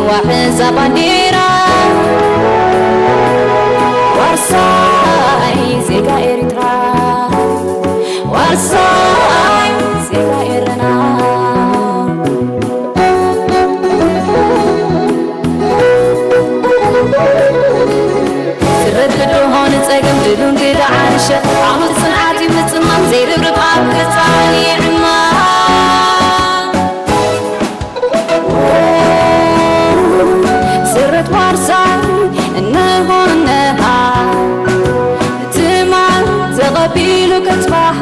ዋሕዛ ባንዴራ ዋርሳይ ዜጋ ኤርትራ፣ ዋርሳይ ዜጋ ኤረና። ስረት ብድሆ ንጸገም ድሉን ግዳ ዓርሸ፣ ዓመት ጽንዓት ይምጽማም ዘይርብርብ ኣብ ክጻን ይዕማ። ስረት ዋርሳይ እንሆ እነሃ፣ ትማል ተቐቢሉ ከጽባሓ፣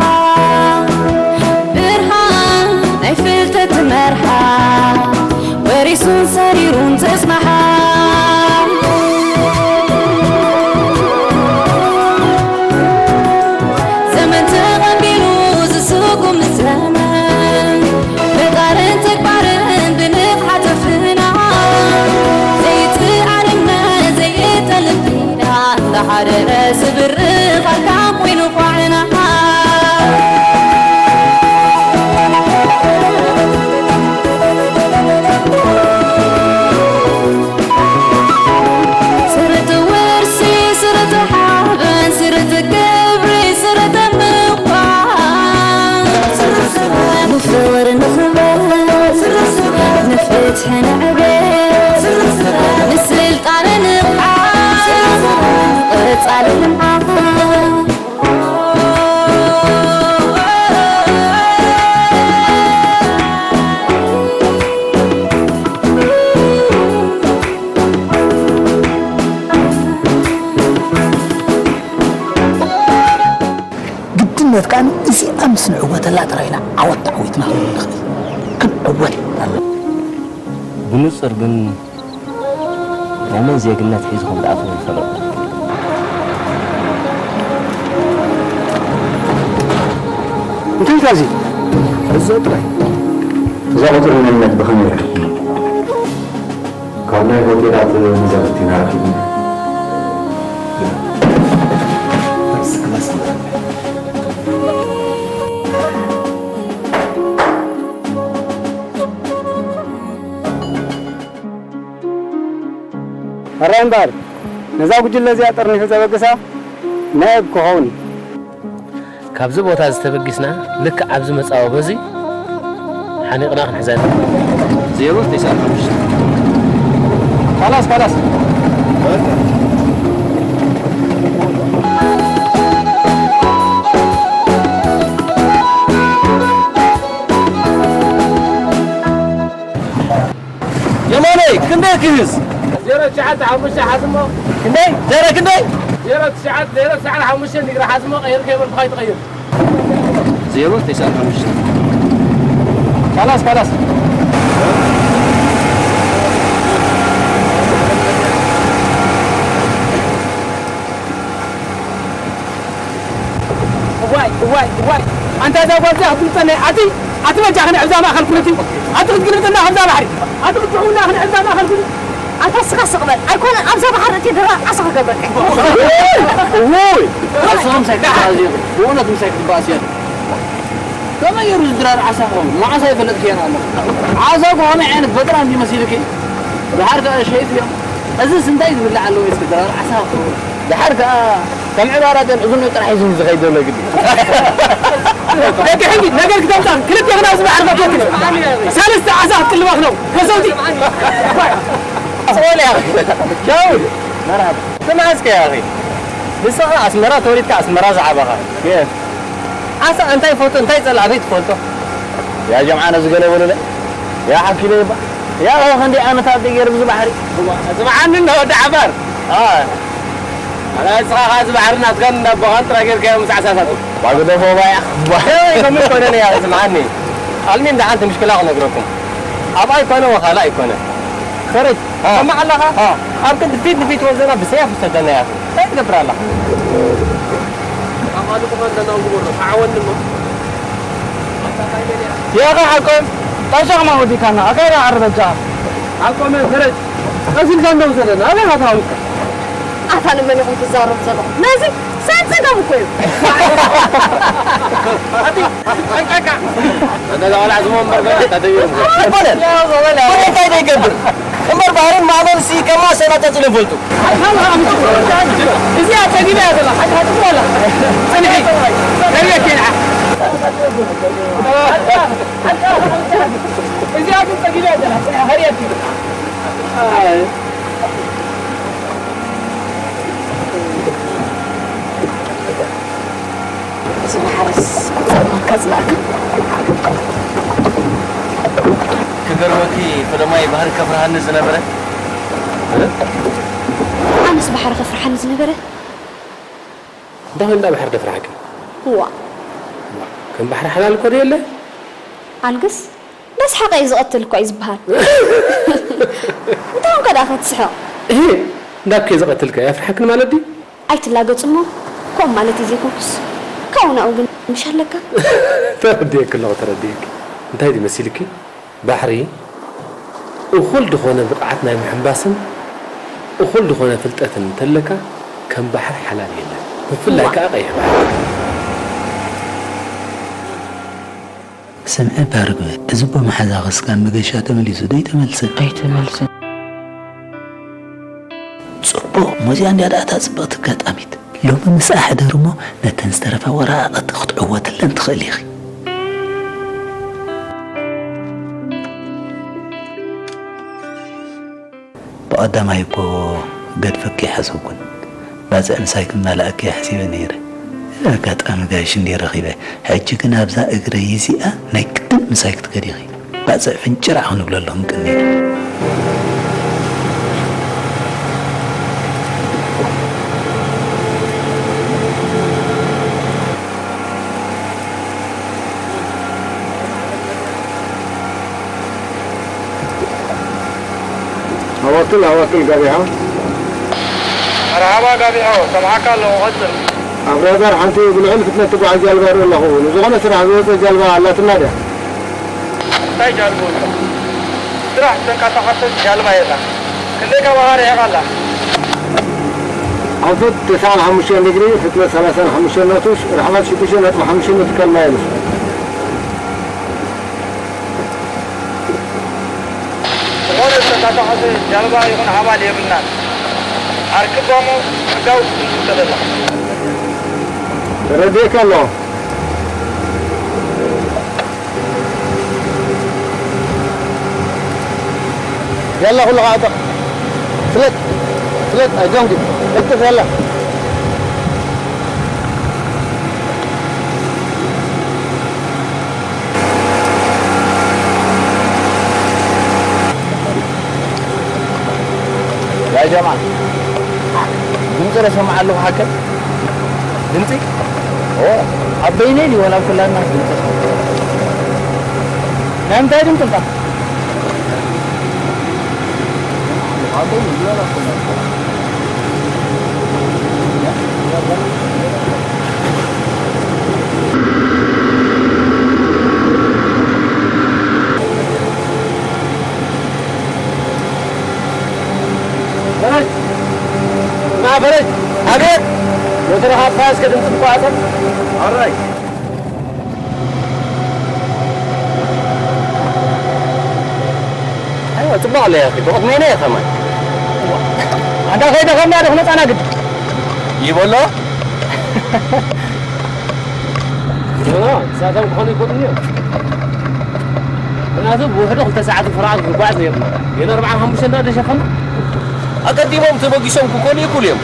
ብርሃን ናይ ፍልጠት መርሓ፣ ወሪሱን ሰሪሩን ዘጽናሓ። ዘመን ተቐቢሉ ዝስጉም ዘመን፣ ፈጣርን ተግባርን ብንቕሓት ኣፍና፣ ዘይትኣልምና ዘይተልምና፣ እንዳሓደረ ዝብርኽ ኣካል ኮይኑ ኳዕና። ስርት ውርሲ፣ ስርት ሓበን፣ ስርት ክብሪ፣ ስርት ምዃን። ንፍቕሪ ንኽበር፣ ንፍትሒ ንዕቤት፣ ንስልጣነ ንቕሓት፣ ንቐጻሊ ልምዓት። ግድነት ከኣ እዚኣ ምስ ንዕወተላ ጥራይ ኢና ዓወት ተዓዊትና ክንብል ንኽእል። ክንዕወት ኣለና። ብንጹር ግን ናይ መን ዜግነት ሒዙ ከም ዝኣተወ ይፈለጥ። እንታይ እዩ እዚ? እዞ ጥራይ። እዛ ቁጽሪ መንነት ብኸመይ ረኺብና? ካብ ናይ ሆቴላት መዛግብቲ ኢና ረኺብና። ሕራይ እምበኣር፣ ነዛ ጉጅለ እዚኣ ጠርኒፉ ዘበግሳ ናይ ኣብ ክኸውን እዩ። ካብዚ ቦታ እዚ ተበጊስና፣ ልክዕ ኣብዚ መጻወቢ እዚ ሓኒቕና ክንሕዛ ኢና። ዜሮ ተስዓን ሓሙሽተን። ካላስ፣ ካላስ። የማነይ፣ ክንደይ ክህዝ? ዜሮ ትሽዓተ ሓሙሽተ ሓዝሞ። ክንደይ? ዜሮ ክንደይ? ዜሮ ትሽዓተ፣ ዜሮ ትሽዓተ ሓሙሽተ ዲግሪ ሓዝሞ፣ ቀይር ከይበልኩ ከይትቐይር። ዜሮ ተስዓን ሓሙሽተን። ካላስ፣ ካላስ። እዋይ፣ እዋይ፣ እዋይ። ኣንታ እዛ ጓል እዚኣ ክትግልብጠና እያ። ኣቲ፣ ኣቲ በጃ ክንዕብዛ ማእከል ኩሉ እቲ። ኣቲ ክትግልብጠና ካብዛ ባሕሪ። ኣቲ ክትስሕቡና ክንዕብዛ ማእከል ኩሉ። ኣንታ እስኻ ስቕ በል። ኣይኮነን ኣብዛ ባሕሪ እቲ ድራር ዓሳ ክገብረካ እዩ። እውይ! ንስኻ ምሳይ ክትበኣስ እያ። ብእውነት ምሳይ ክትበኣስ እያ። ከመይ ገይሩ እዚ ድራር ዓሳ ክኸውን? ንዓሳ ኣይፈለጥክዮን ኣለኹ። ዓሳ እኮ ከመይ ዓይነት በጥራን ድዩ መሲሉኪ? ድሓር ከኣ ሸይፍ እዮም። እዝስ እንታይ ዝብላዕ ኣለዎ እስኪ ድራር ዓሳ ክኸውን? ደሓር ከኣ ከም ዕባራጥዮን እዝኑ ጥራሕ ሒዙ ዝኸይድ ዘሎ ግዲ። ደቂ ሕጂ ነገር ክተምጻ ክልቴኽን ኣብዚ ባሕሪ ፈትወክን። ሰለስተ ዓሳ ክትቅልባ ክነው። ከሰውቲ። ሶልያ። ዳውድ። መርሃባ። ስማዕ እስከ ያ ኣኺ። ንስኻ ኣስመራ ተወሊድካ ኣስመራ ዝዓበኻ። ዓሳ እንታይ ይፈቱ እንታይ ይጸልእ ኣበይ ትፈልጦ? ያ ጀምዓ ነዚ ገለ በሉለ። ያ ሓኪለ ይባ። ያ ኸ ክንደይ ዓመታት ደይ ገይሩ ብዚ ባሕሪ? እዋ፣ እዚ መዓኒ እንሆ ወዲ ዓፋር። አ። ኣነ ንስኻ ኸኣ እዚ ባሕሪ ናትካን እንዳ ኣቦኻን ጥራይ ጌርካዮ ምስ ዓሳታት። ባግደፎ ባያ። ባያ። ከመይ ኮነ ነያ እዚ መዓኒ? ኣልሚም ደሓንቲ ምሽክላ ክነግረኩም። ኣብኣ ኣይኮነ ወኻላ ኣይኮነ። ፈረጅ፣ አ። ሰማዕ ኣለኻ? አ። ኣብ ክንዲ ፊት ንፊት ወዘና ብሰያፍ ይሰደና ያ። እንታይ ትገብር ኣለኻ? ኣቓልቦኻ እንዳናውግቦ ኣሎ፣ ተዓወኒ እሞ። ያኻ ሓቆም፣ ጣሻ ከማን ወዲካና፣ ኣካይዳ ዓርበጃ። ሓቆም፣ ፈረጅ፣ ቀሲልካ እንደው ሰደና፣ ኣበይ ኢኻ ተሃዊካ? ኣታ ንመን ኢኹም ትዛረቡ ዘለኹም? ነዚ ሰብ ጸገም እኮ እዩ። ኣቲ፣ ጠንቀቃ። እንደ ዛዋላ ዝሞ እምበር በቃ ተደቢሩ። ኣይኮነን። ያ ዞበል፣ ያ። ወደ እንታይ ዘይገብር? እምበር ባህርን ማዕበል ሲ ከማ ሰናጫጭ ይፈልጡ። እዚኣ ጸጊባ እያ ዘላ። ሓንቲ ሓንቲ ትበላ። ጸኒሒ። ከብየት የልዓ። እዚኣ ግን ጸጊባ እያ ዘላ። ጸኒሒ፣ ከብየት። እዚ ባሕርስ ብጸልማት ከጽላእካ። ክገርመኪ፣ ፈለማይ ባህሪ ከፍርሃኒ ዝነበረ። ኣነስ ባሕሪ ከፍርሓኒ ዝነበረ። እንታይ እንዳ ባሕሪ ደፍርሓኪ? እዋ። ከም ባሕሪ ሓላል እኮ የለ። ኣልግስ፣ ደስ ሓቀ እዩ ዝቐትል እኮ እዩ ዝበሃል። እንታይ ኮንካ ደኣ ክትስሕቕ? እሄ፣ እንዳብከ ዝቐትልካ የፍርሓክን ማለት ድዩ? ኣይትላገጽ እሞ፣ ከምኡ ማለት እዩ ዘይኮንኩስ፣ ካብኡ ናብኡ ግን ምሽ ኣለካ። ተረዲኤኪ ኣለኹ፣ ተረዲኤኪ። እንታይ ድዩ መሲልኪ? ባሕሪ እኹል ዝኾነ ብቕዓት ናይ ምሕንባስን እኹል ዝኾነ ፍልጠትን እንተለካ፣ ከም ባሕሪ ሓላል የለን። ብፍላይ ከኣ ቀይሕ ባሕሪ። ስምዒ ባርግቢ፣ እዚ እቦ መሓዛኺ እስካብ መገሻ ተመሊሱ ዶ ኣይተመልሰን? ኣይተመልሰን። ጽቡቕ፣ ሞዚያ እንድያ ደኣ እታ ጽብቕቲ ኣጋጣሚት። ሎሚ ምስኣ ሕደሪ እሞ ነተን ዝተረፋ ወረቓቕቲ ክትዕወትለን ትኽእሊ ኢኺ። ብቐዳማይ እኮ ገድፈኪ ኣይሓሰብኩን። ባጽዕ ምሳይ ክመላእኪ እየ ሓሲበ ነይረ። ኣጋጣሚ ጋይሽ እንድየ ረኺበ። ሕጂ ግን ኣብዛ እግረይ እዚኣ ናይ ግድን ምሳይ ክትከዲ ኢኺ። ባጽዕ ፍንጭራዕ ክንብሎ ኣለኹም ቅኒና። ኣዋክል፣ ኣዋክል ጋቢሖ። መርሓባ ጋቢሖ፣ ሰምዓካ ኣለኹ፣ ቀጽል። ኣብ ራዳር ሓንቲ ብልዑል ፍጥነት ትጓዓዝ ጃልባ እርኢ ኣለኹ። ንዝኾነ ስራሕ ዝወጸት ጃልባ ኣላትና ድያ? እንታይ ጃልባ ወጻ? ስራሕ ዝተንቀሳቐሰት ጃልባ የላን። ክንደይ ካባኻ ርሒቓ ኣላ? ኣንፈት ተስዓን ሓሙሽተን ዲግሪ፣ ፍጥነት ሰላሳን ሓሙሽተን ኖትስ፣ ርሕቐት ሽዱሽተ ነጥቢ ሓሙሽተ ኖቲካል ማይልስ። ዝኾነ ዝተንቀሳቐሰ ጃልባ ይኹን ሓባል የብልናን። ኣርክባ እሞ ሕጋዊ ክትምልስ ተደለኻ። ተረዲኤካ ኣለኹ። ያላ ኩሉ ከዓጠቕ። ፍለጥ፣ ፍለጥ፣ ኣይዞንኪ። ቀልጥፍ ያላ። ያ ጀማ፣ ድምፂ ዶ ሰምዕ ኣለኹ ሓቀይ? ድምፂ? ኦ፣ ኣብ በይነይ ድዩ ወላ ኣብ ኩላትና ድምፂ? ናይ ምንታይ ድምፂ እምባ? ፈረጅ! ና ፈረጅ! ኣቤት! ሞተርኻ ኣጥፋ እስከ ድምፂ ትቋዓፀ። ኣራይ! ኣይዋ፣ ጽቡቕ ኣሎ ያኺ፣ ብቕድሜና እየ ከማን። ኣንታ ከይደኸምና ዶ ክመጻና ግዲ? ይበሎ። ኖ፣ ኖ፣ ንሳቶም ክኾኑ ይኽእሉ እዮም። ምኽንያቱ ብውሕዱ ክልተ ሰዓት ፍርቓ ክንጓዓዝ ነይርና። ገለ ኣርብዓን ሓሙሽተን ደኣ ደሸፈኑ። ኣቀዲሞም ተበጊሶም ክኾኑ ይኽእሉ እዮም።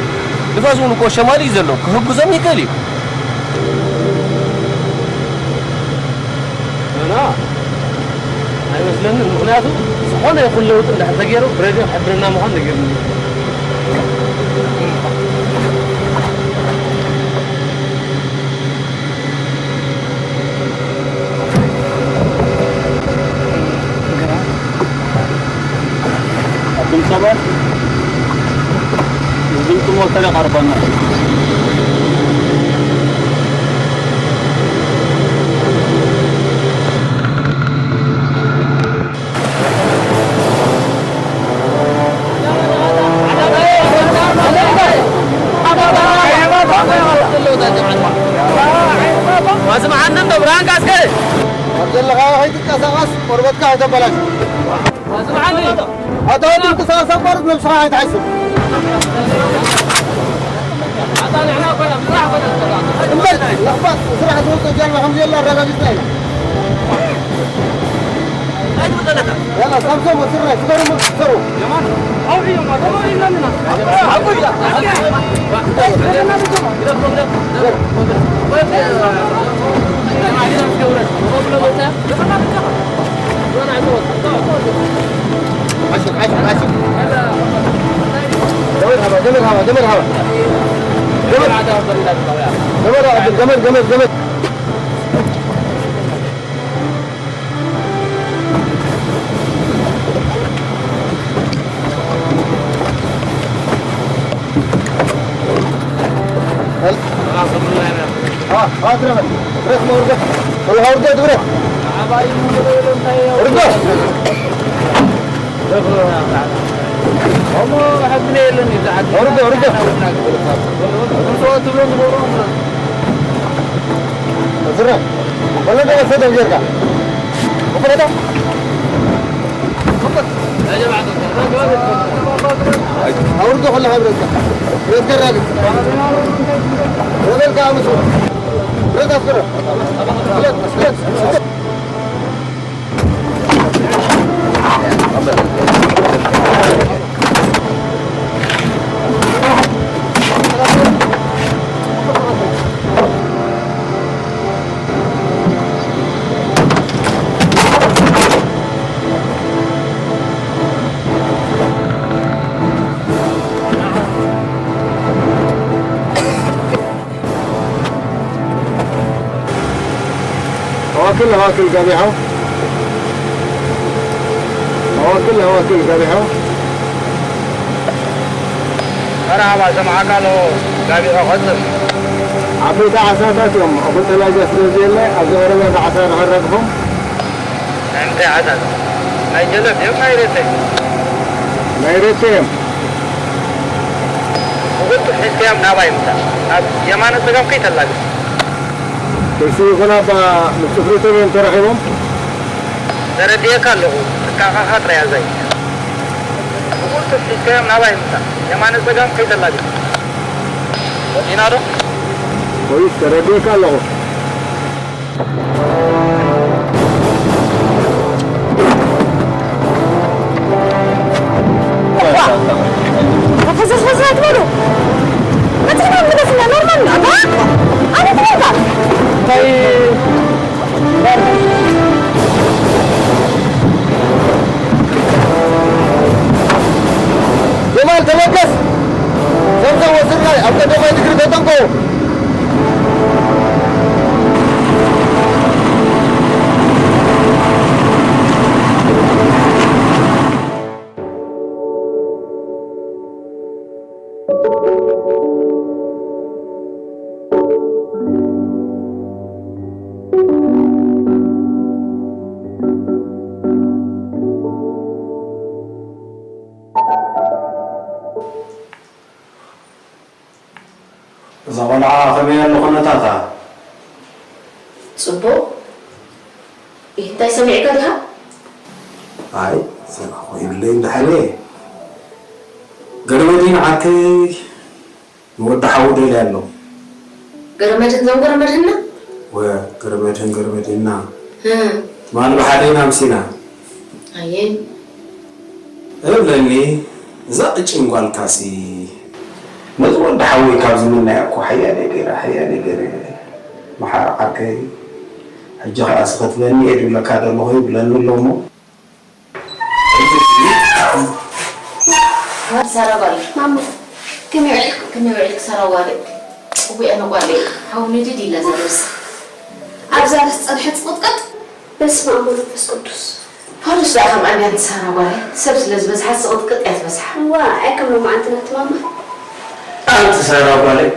ንፋስ እውን እኮ ሸማሊ እዩ ዘሎ፣ ክህግዞም ይኽእል እዩ። ኖ፣ ኖ፣ ኣይመስለንን። ምኽንያቱ ዝኾነ ይኹን ለውጢ እንድሕር ተገይሩ ብሬድዮ ክሕብረና ምዃኑ ነጊሩኒ። ኣቱም ሰባት፣ እዚ ድምፂ ሞተር የቐርበና። ኣስምዓኒ እንዶ ብርሃንካ እስከ። ኣብ ዘለኻዮ ከይትንቀሳቐስ፣ ቆርበትካ ኣይተበላሽ። ኣስምዓኒ። ኣታ ወዲ ነብስኻ ኣይትሓስብ። እምበር፣ ለኽባጥ ስራሕ ዝወፅእ ጃልባ ከም ዘየለ ኣረጋጊፅና ኢና። ያላ፣ ሳምሶም ወስድና፣ ስገሩ፣ ስገሩ። ገመድ ሃባ፣ ገመድ ሃባ፣ ገመድ ሃባ። ገመድ፣ ገመድ፣ ገመድ፣ ገመድ። ኣውርዶ ከለኻ ብረትካ። ብረትካ ራግፍ። ብረትካ ኣምሱ። ብረት ኣስፍረ። ብረት፣ ብረት። هواكل، هواكل قابحة. هواكل، هواكل قابحة. መርሓባ፣ ሰምዓካ ኣለኹ። ጋቢሮ፣ ቀጽል። ዓበይቲ ዓሳታት እዮም። እኹል ተላጃ ስለ ዘየለ፣ ኣብዚ ቀረባ ብዓሳ ንኸረግፎም። ናይ ምንታይ ዓሳታት? ናይ ጀለብ እዮም፣ ናይ ሬቴ? ናይ ሬቴ እዮም። ብቕልጡፍ ሒዝካዮም ናባይ ምጻእ። ናብ የማነ ጸጋም ከይተላግስ። ከይሲ ይኹን ኣባ ምስ ጽፍሪ ተበን ተራኺቦም? ተረዲኤካ ኣለኹ። ትካኻኻ ጥራይ ኣዛይ። ብቕልጡፍ ሒዝካዮም ናባይ ምጻእ። የማነ ጸጋም ከይተላግስ። ወጺና ዶ? ፖሊስ ተረዲኤካ ኣለኹ። ፈዘዝ ፈዘዝ ኣይትበሉ። መፅና ንገስና ኖርማል ነው። ኣታ ኣነ ትበልካ። እንታይ? ጀማል ተበገስ። ሰምሰም ወስድና ኣብ ቀዳማይ ድግሪ ተጠንቀቑ። እዛ ቆልዓ ከመይ ኣሎ ኩነታታ? ጽቡቕ። ኢህ፣ እንታይ ሰሚዕካ ዲኻ? ኣይ፣ ሰማዕኩ ይብለይ እንዳሓለ። ገረመዲን ዓርከይ ንወዲ ሓዉ ደልያ ኣሎ። ገረመድህን ዘው ገረመድህንና? ወ፣ ገረመድህን ገረመድህንና። ህም። ትማሊ ብሓደ ኢና ኣምሲና። ኣየ። እብለኒ፣ እዛ ቅጭን ጓልካሲ ነዚ ወዲ ሓወይ ካብ ዝምነያ እኮ ሓያለይ ገይረ፣ ሓያለይ ገይረ፣ መሓሪ ዓርከይ፣ ሕጂ ኸኣ ስኽትበኒ እየ ድብለካ ደለኹ ይብለኒ ኣሎ እሞ። ሳራ ጓለይ። ማማ፣ ከመይ ውዒልክ? ከመይ ውዒልክ ሳራ ጓለይ? ጽቡቕ እየ ጓለይ። ሓው ንድድ ኢላ እዛ ነብሲ። ኣብዛ ርስ ጸንሐት ጽቕጥቀጥ። በስመ ኣብ ወመንፈስ ቅዱስ። ፓውሎስ ደኣ ከምኣ እንድያ ትሳራ ጓለይ፣ ሰብ ስለ ዝበዝሓ ስቕጥቅጥ እያ ትበዝሓ። እዋ፣ ኣይ ከም ሎማዓንቲ ናትማማ። ኣንቲ ሳራ ጓለይ፣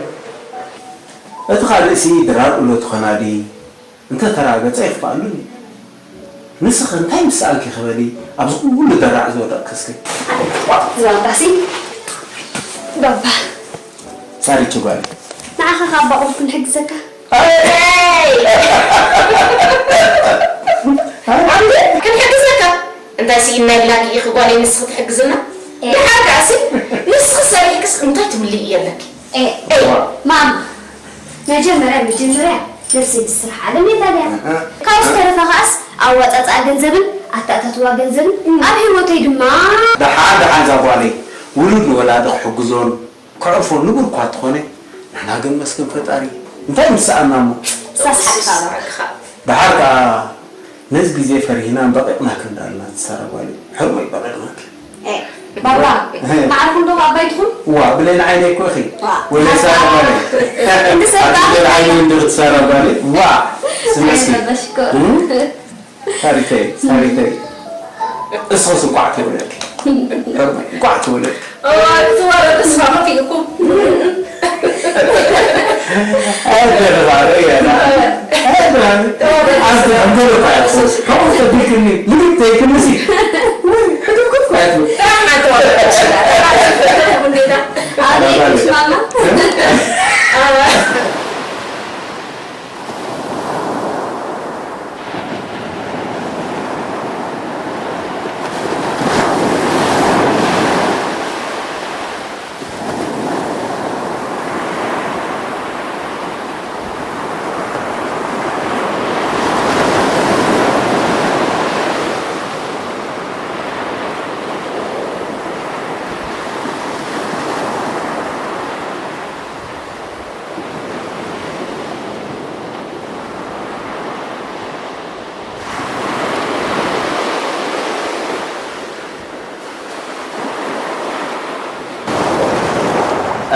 እቲ ካልእሲ ድራር እሎ ትኾና ድዪ? እንተ ተራገጸ ኣይኽፍኣሉን እዩ። ንስኺ እንታይ ምስ ሰኣልኪ ክበሊ ኣብዚ ኩሉ ደራዕ ዝወደቕኪ እስኪ? ኣነ ትቋጥጥ ዝባባሲ። ባባ። ሳሪቱ ጓለይ። ንዓኻ ካብ ኣባ ቁልፍ ክንሕግዘካ። ኣይ! ኣንተ ክንሕግዘካ? እንታይ ስኢና ኢልናኪ ኢኺ ጓለይ ንስኺ ትሕግዝና? ደሓር ከኣሲ ንስኺ ሰሪሕክስ እንታይ ትብሊ እየ ኣለኪ? ኤ፣ ኤ፣ ማማ፣ መጀመርያ፣ መጀመርያ ነብሰይ ትስራሕ ዓለም የላልያ። እህ። ካብኡ ዝተረፈ ከኣስ ኣዋጻጽኣ ገንዘብን ኣተኣታትዋ ገንዘብን ኣብ ህይወተይ ድማ ደሓን፣ ደሓን እዛ ጓለይ ውሉድ ንወላዲ ክሕግዞን ከዕርፎ ንቡር እኳ እንተኾነ፣ ንሕና ግን መስገን ፈጣሪ እንታይ ምስ ሰኣና እሞ። ሳስ ሓቅኻ በቃ። ደሓር ከኣ ነዚ ግዜ ፈሪህናን በቒቕና ክንዳልና ትሳረባሉ። ሕርሞ ይበቐልናኪ። ኤ፣ ባባ፣ ማዕርኩም ዶ ኣባይ ትኹን? ዋ፣ ብሌን ዓይነይ እኮ ኢኺ። ዋ። ወለ ሳረባለ። እንዲ ሰብ ኣብዚ ብሌን ዓይነይ እንድር ትሳረባለ። ዋ፣ ስመስኪ። ኣይበበሽኮ። እም? ሳሪተይ፣ ሳሪተይ። እስኽስ እንቋዕ ተወለድኪ። ሕርሞ፣ እንቋዕ ተወለድኪ። እዋ፣ እቲ ወረ ተስፋ ከፊእኩም። ኣይደረባለ፣ ያላ። ኣይደረባለ። ኣንተ፣ ኣንተ ደፋ ያትኩ። ከምኡ ተቢልክኒ፣ ልግብ ተይክንሲ። ወይ፣ ሕድርኩም እኮ ያትኩ። ጥራሕ ናተዋለ። እንዴታ። ኣቤት፣ ማማ።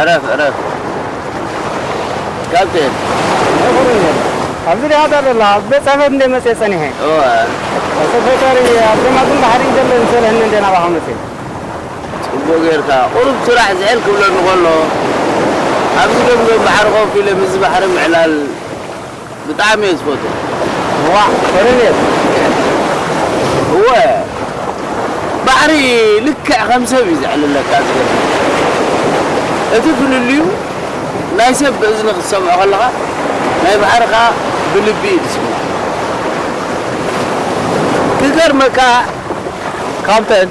ዕረፍ፣ ዕረፍ። ካፕቴን። ይኹን፣ ኣብዚ ዲኻ እታ ዘላ? ኣብ ቤት ጽሕፈት እንደ መጽየ ጸኒሐ። እወ። ሰክሬታሪ ኣብ ገማግም ባሕሪ ዘሎ ይሰለህኒ እንደ ናባኻ መጽየ። ጽቡቕ ጌርካ። ቁሩብ ስራሕ ዝሕል ክብለኒ ከሎ፣ ኣብዚ ገምገም ባሕሪ ኮፍ ኢለ ምስዚ ባሕሪ ምዕላል ብጣዕሚ እየ ዝፈትዎ። ዋእ፣ ፈረን እየ። እወ፣ ባሕሪ ልክዕ ከም ሰብ እዩ ዘዕልለካ፣ ዝገርም። እቲ ፍልልዩ፣ ናይ ሰብ ብእዝኒ ክትሰምዖ ከለኻ፣ ናይ ባሕሪ ከኣ ብልቢ እዩ ዝስማዕ። ክገርመካ፣ ካፕተን፣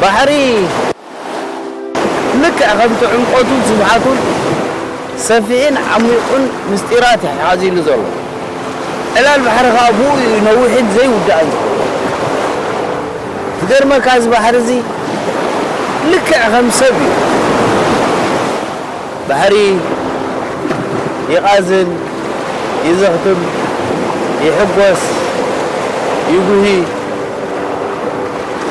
ባሕሪ ልክዕ ከምቲ ዕምቆቱን ስፍሓቱን ሰፊሕን ዓሚቑን ምስጢራት እዩ ሓዚሉ ዘሎ። ዕላል ባሕሪ ከኣ ብኡ እዩ ነዊሕን ዘይውዳእን ዝኸውን። ዝገርመካ፣ እዚ ባሕሪ እዚ ልክዕ ከም ሰብ እዩ። ባሕሪ ይቓዝን፣ ይዘኽትም፣ ይሕጎስ፣ ይጉሂ።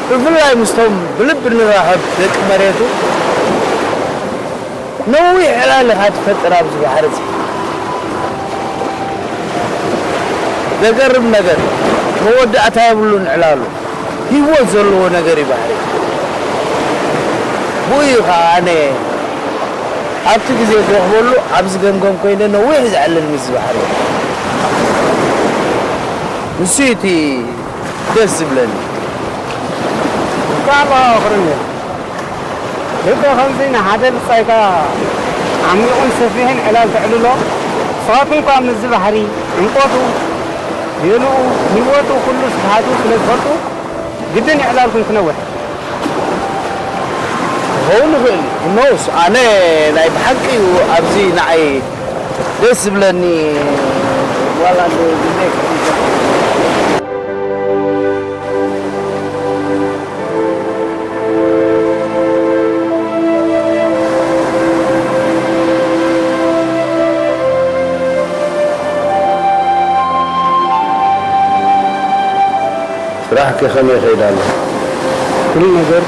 ብፍላይ ምስቶም ብልቢ ንራኸብ ደቂ መሬቱ፣ ነዊሕ ዕላል ኢኻ ትፈጥር ኣብዚ ባሕሪ እዚ። ዘገርም ነገር፣ መወዳእታ የብሉን ዕላሉ። ህይወት ዘለዎ ነገር እዩ ባሕሪ። ብኡ እዩ ኸዓ ኣነ ኣብቲ ግዜ ክረኽበሉ ኣብዚ ገምገም ኮይነ ነዊሕ ዘዕልል ምስዚ ባሕሪ። ንሱ እዩ እቲ ደስ ዝብለኒ። እንኳዕ ኣለኻ ክርን ልክዕ ከምዚ ንሓደ ብጻይካ ዓሚቑን ሰፊሕን ዕላል ተዕልሎ፣ ንስኻትኩም ከኣ ምስዚ ባሕሪ፣ ዕምቆቱ፣ ሜልኡ፣ ህይወቱ፣ ኩሉ ስፍሓቱ ስለ ትፈልጡ፣ ግድን እዩ ዕላልኩም ክነውሕ። ክኸውን ይኽእል እዩ። Who knows? ኣነ ናይ ብሓቂ እዩ ኣብዚ ንዓይ ደስ ዝብለኒ ዋላ እንዶ ግዜ ስራሕከ ከመይ ይኸይድ ኣሎ? ኩሉ ነገር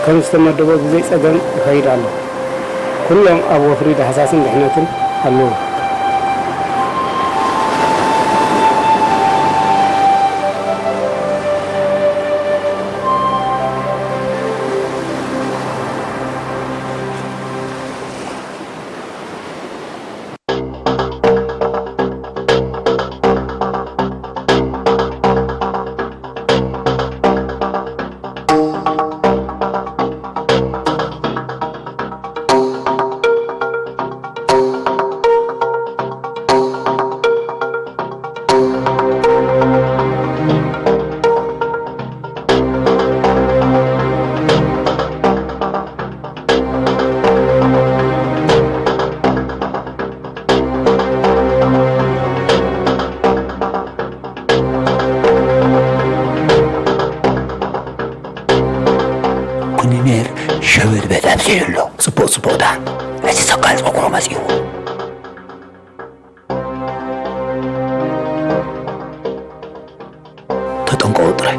ከም ዝተመደቦ ብዘይ ጸገም ይኸይድ ኣሎ። ኩሎም ኣብ ወፍሪ ዳህሳስን ድሕነትን ኣለዉ። እቲ ኣብዚሑ ኣሎ ጽቡቕ ጽቡቕ ደኣ ነቲ ሰቃል ጸጉሩ መጺእዎ። ተጠንቀቑ ጥራይ።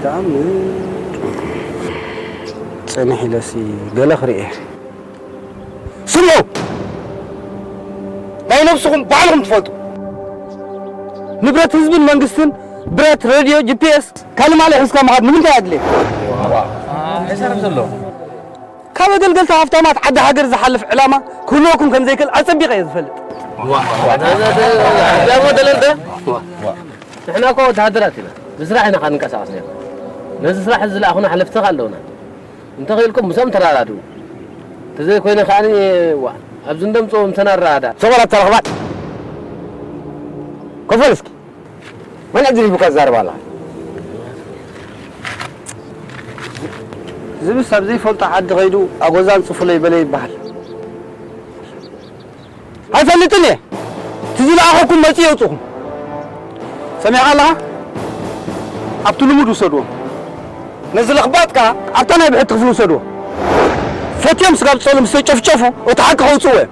ተኣምር። ጽንሕ ኢለሲ ገለ ክርኢ። ስምዑ! ናይ ነብስኹም ባዕልኹም ትፈልጡ። ንብረት ህዝብን መንግስትን፣ ብረት፣ ሬድዮ፣ ጂ ፒ ኤስ፣ ካልእ ማልእ ሒዝካ ምኻድ ንምንታይ ኣድልየ? ሕሰር ዘሎ። ካብ ኣገልገልቲ ሃፍታማት ዓዲ ሃገር ዝሓልፍ ዕላማ ክህልወኩም ከም ዘይክእል ኣጸቢቐ እየ ዝፈልጥ። ደሞ ደለልተ? ንሕና እኮ ወተሃደራት ኢና። ብስራሕ ኢና ክንንቀሳቐስ ነርና። ነዚ ስራሕ እዚ ዝለኣኹና ሓለፍቲ ከ ኣለውና። እንተኽኢልኩም ምስኦም ተረዳድኡ። እንተዘይኮይነ ከኣ፣ ዋ፣ ኣብዚ እንደምፅኦም ተናራዳ። ሰበራ ተረኽባት። ኮፈል እስኪ። መን ኣድሪቡካ ትዛረብ ኣለኻ? ዝብስ ኣብ ዘይፈልጦ ዓዲ ከይዱ ኣጎዛን ጽፉለይ በለ ይበሃል። ኣይፈልጥን እየ። እቲ ዝለኣኸኩም መፂእ የውፅኹም። ሰሚዕኻ ኣለኻ? ኣብቲ ልሙድ ውሰድዎም። ነዚ ለኽባጥ ከኣ ኣብታ ናይ ብሕቲ ክፍሊ ውሰድዎ። ፈትዮም ስጋብ ጸሉ ምስ ተጨፍጨፉ እቲ ሓቂ ከውፅእዎ እዮም።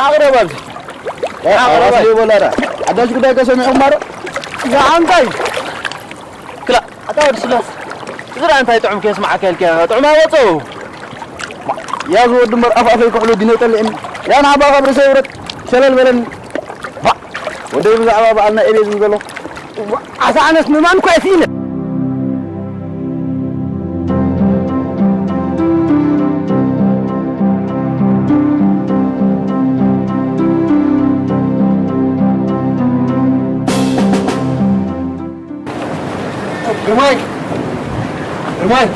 ኣቕረብ ኣብዚ። ኣቕረብ። ኣቕረብ። ሓዳሽ ጉዳይ ከሰሚዕኹም ማረ? ያ ኣንታይ? ክላ፣ ኣታ ወዲ ስላስ። እዚ ደኣ እንታይ ጥዑም ከየስማዓካ ኢልካ ኢኻ? ጥዑም ኣይወጽኡ። ያዝ ወዲ እምበር ኣፍ ኣፈይ ክሕሉ ዲነ ጠሊዕኒ። ያ ንዓባ ካብ ርእሰይ ውረድ። ሸለል በለኒ። ባ፣ ወደይ ብዛዕባ በዓልና ኤቤ ዝብል ዘሎ። ኣታ ኣነስ ምማን እኮ እየ ስኢነ። ግርማይ! ግርማይ!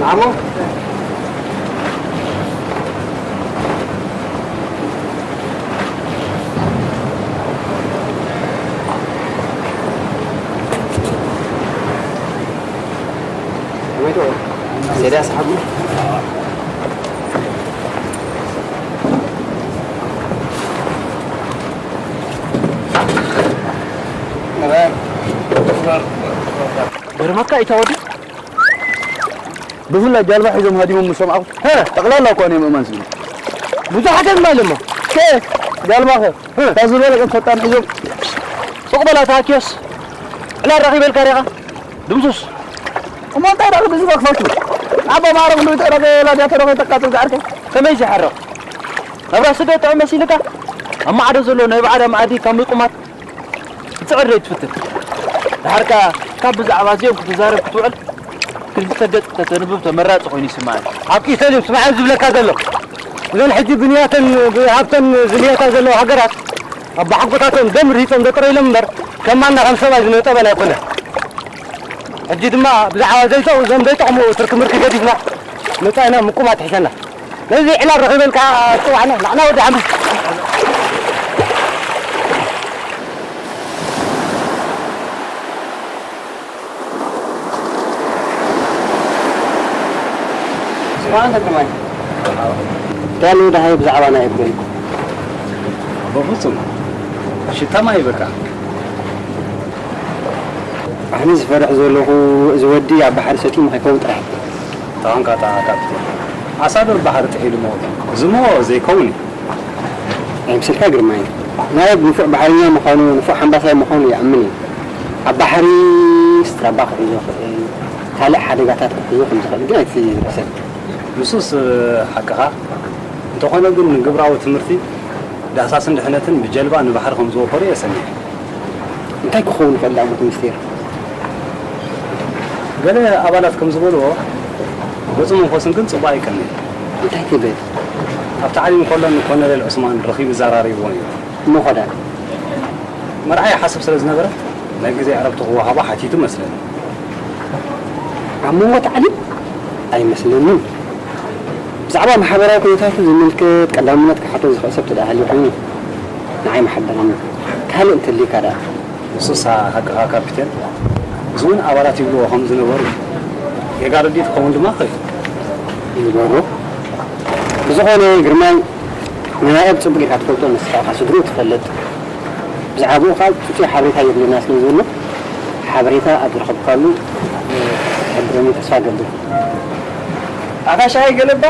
ንዓሞ! ወይዶ፣ ሴዳ ሰሓቡ። ገርመካ ኢታ ወዲ። ብፍላይ ጃልባ ሒዞም ሃዲሞም ምስ ሰማዕኹ፣ ሀ! ጠቕላላ እኳ እዮም እማን ስኢኖም። ብዙሓት እዮም ማለት እሞ። ከ ጃልባ ኸ? ሀ! እታ ዝበለጸት ፈጣን ሒዞም። ሱቕ በላ እታ ኪዮስ። ዕላል ረኺበልካ ዲኻ? ድምሱስ። እሞ እንታይ ደኣ ብዝበክፈቱ? ኣቦ ማዕረግ ሉይ ተረኸ፣ ላድያ ተረኸ፣ ተቃጽል ጋርካ። ከመይ ዝሓርቕ? ናብራ ስደት ጥዑም መሲልካ? ኣብ ማዕዶ ዘሎ ናይ ባዕዳ መኣዲ ካብ ምቁማት ክትጽዕር ዶ ይትፍትን? ደሓር ከኣ ካብ ብዛዕባ እዚኦም ክትዛረብ ክትውዕል፣ ክልተ ገጽ ከተንብብ ተመራጺ ኮይኑ ይስምዓኒ። ኣብ ኢሰልም ስምዓን ዝብለካ ዘሎ፣ እዘን ሕጂ ብንያተን ብሃብተን ዝልየታ ዘለዋ ሃገራት፣ ኣባሓጎታቶም ደም ርሂጾም ደጥረይሎም እምበር፣ ከማና ከም ሰብኣይ ዝነጠበን ኣይኮነን። ሕጂ ድማ ብዛዕባ ዘይጠቕሙ፣ እዞም ዘይጠቕሙ ትርኪ ምርኪ ገዲፍና፣ መጻኢና ምቁማት ይሕሸና። ነዚ ዕላል ረኺበን ከኣ ኣጽዋዕና፣ ንዓና ወዲ ሓምድ። ኣንታ ግርማይ፣ እንታይ ኣሎ ደሃይ ብዛዕባ ናይ እብረይ? ኣቦ ፍጹም፣ ሽታ ማይ በቃ። ኣነ ዝፈርሕ ዘለኹ፣ እዚ ወዲ ኣብ ባሕሪ ሰጢሙ ከይከውን ጥራሕ። ተኾንካ እታ ካፕቴን፣ ዓሳ ዶ ባሕሪ ጥሒሉ ሞ? እዚ ሞ ዘይከውን እዩ። ኣይምስልካ ግርማይ፣ ናየብ ንፉዕ ባሕረኛ ምዃኑ፣ ንፉዕ ሓምባሳይ ምዃኑ ይኣምን እየ። ኣብ ባሕሪ ስትራባ ክሕዞ ይኽእል፣ ካልእ ሓደጋታት ክሕዞ ከም ዝኽእል ግን ኣይትዘንግዕ። ንሱስ ሓቅኻ፣ እንተኾነ ግን ንግብራዊ ትምህርቲ ዳህሳስን ድሕነትን ብጀልባ ንባሕሪ ከም ዝወፈሩ እየ ሰሚዐ። እንታይ ክኸውን ይኽእል ደኣ እቲ ምስጢር? ገለ ኣባላት ከም ዝበልዎ፣ ገጹ መንፈሱን ግን ጽቡቕ ኣይቀንእን። እንታይ ትብል? ኣብ ታዕሊም ከሎ ንኮሎኔል ዑስማን ረኺቡ ይዘራረብዎ ነይሩ። እሞ ኸ ደኣ? መርዓ ይሓስብ ስለ ዝነበረ፣ ናይ ግዜ ዕረፍቲ ክወሃቦ ሓቲቱ መስለኒ። ኣብ መንጎ ታዕሊም? ኣይመስለንን። ብዛዕባ ማሕበራዊ ኩነታቱ ዝምልከት ቀዳምነት ክሓቶ ዝኽእል ሰብ ተደኣ ሃልዩ ኮይኑ፣ ንዓይ መሓበረኒ። ካልእ እንተልዩካ ደኣ? ንሱስ ሓቅኻ ካፒቴን፣ እዚ እውን ኣባላት ይብልዎ ከም ዝነበሩ እዩ። ጌጋ ርድኢት ክኸውን ድማ ይኽእል እዩ። ይግበሮ። ብዝኾነ ግርማይ፣ ንናየብ ጽቡቕ ኢልካ ትፈልጦ፣ ንስኻ ከኣ ስድርኡ ትፈልጥ። ብዛዕባኡ ከኣ ጽጹይ ሓበሬታ የብልና ስለ ዘሎ፣ ሓበሬታ ኣብ ዝረኸብካሉ ክትሕብረኒ ተስፋ እገብር። ኣታ ሻሂ ገለባ?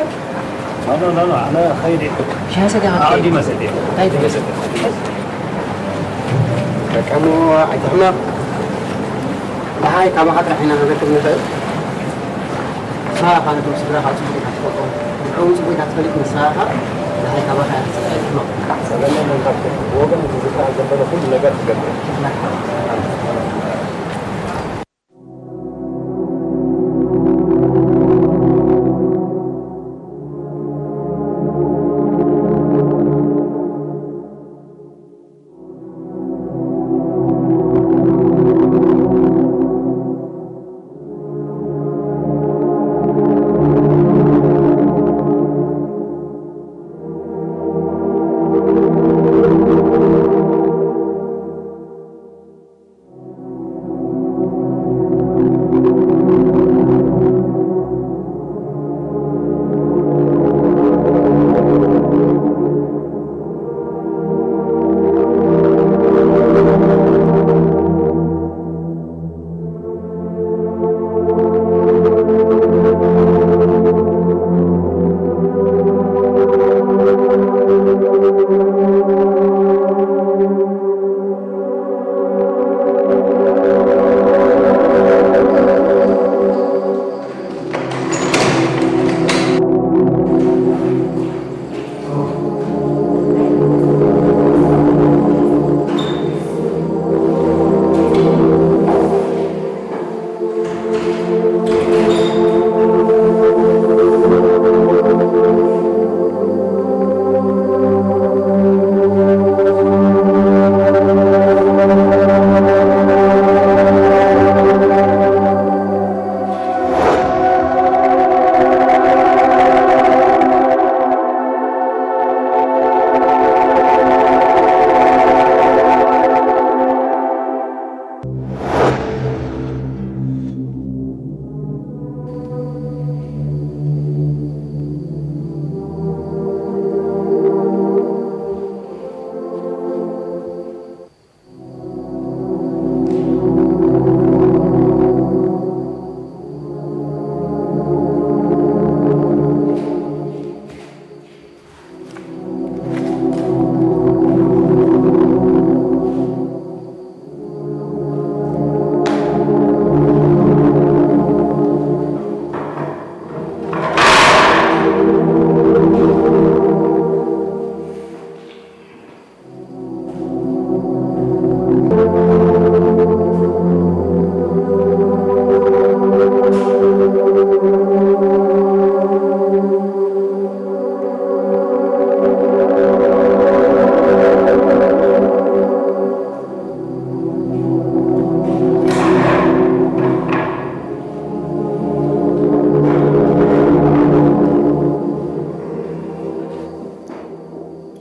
ኖ፣ ኖ፣ ኖ፣ ኖ፣ ኣነ ኸይድ እየ። ሻሂ ሰትያ ኣቐዲመ ሰትየ። እንታይ ትብል? በቃ እሞ ኣይትሕመቕ። ደሓይ ካባኻ ጥራሕ ኢና ክንረክብ ንኽእል። ንስኻ ኢኻ ነቶም ስድራኻ ጽቡቕ ኢኻ ትፈልጦም። ንዕኡ ጽቡቕ ኢኻ ትፈልጥ፣ ንስኻ ኢኻ ደሓይ ካባኻ እያ ትጽበ፣ ኣይትሕመቕ። ጸገም የለን ካብቲ ብወገን ዝከኣል ዘበለ ኩሉ ነገር ትገብር።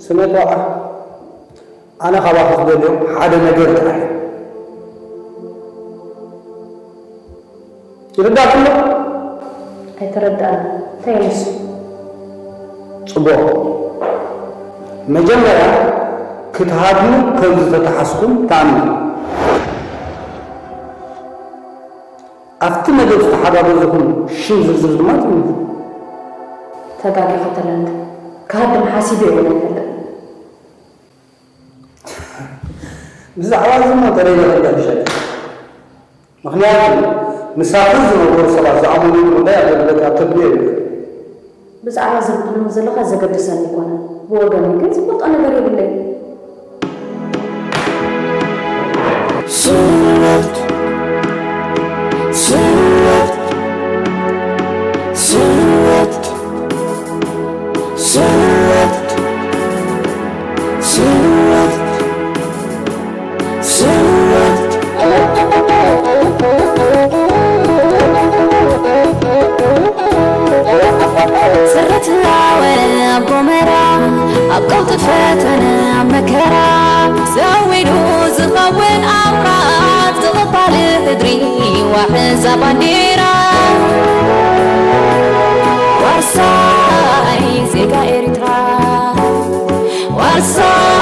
ስነ ተዋዓ፣ ኣነ ካባኹ ዝደልዮ ሓደ ነገር ጥራሕ እዩ። ይርዳእኩም ዶ? ኣይተረድኣን። እንታይ እዩ ንሱ? ጽቡቕ። መጀመርያ ክትሃድሙ ከም ዝተተሓዝኩም ተኣመኑ። ኣብቲ መደብ ዝተሓጋገዝኹም ሽም ዝርዝር ድማ ትምልኩ። ተጋጊኻ ተለንት። ክሃድም ሓሲበ እውን ኣይፈልጥን። ብዛዕባ እዚ እሞ ተለይለ ክርዳእ ይሻል። ምኽንያቱ ምሳኺ ዝነበሩ ሰባት ዝኣመኑሉ ጉዳይ ኣብ ልዕሊ ደቂ ኣብ ተድልዮ የብልክን። ብዛዕባ እዚ ትብሎ ዘለኻ ዘገድሰኒ ኣይኮነን። ብወገነይ ግን ዝፈልጦ ነገር የብለይን። ስወት ስወት ስወት ስወት ስወት ስወት ስርትላወ ኣብ ጎመራ ኣብ ቀውጢ ፈተነ ኣብ መከራ ዘዊዱ ዝኸውን ኣምራት ዝቕባል ሕድሪ ዋሕዛ ባንዴራ ዋርሳይ ዜጋ ኤርትራ ዋርሳይ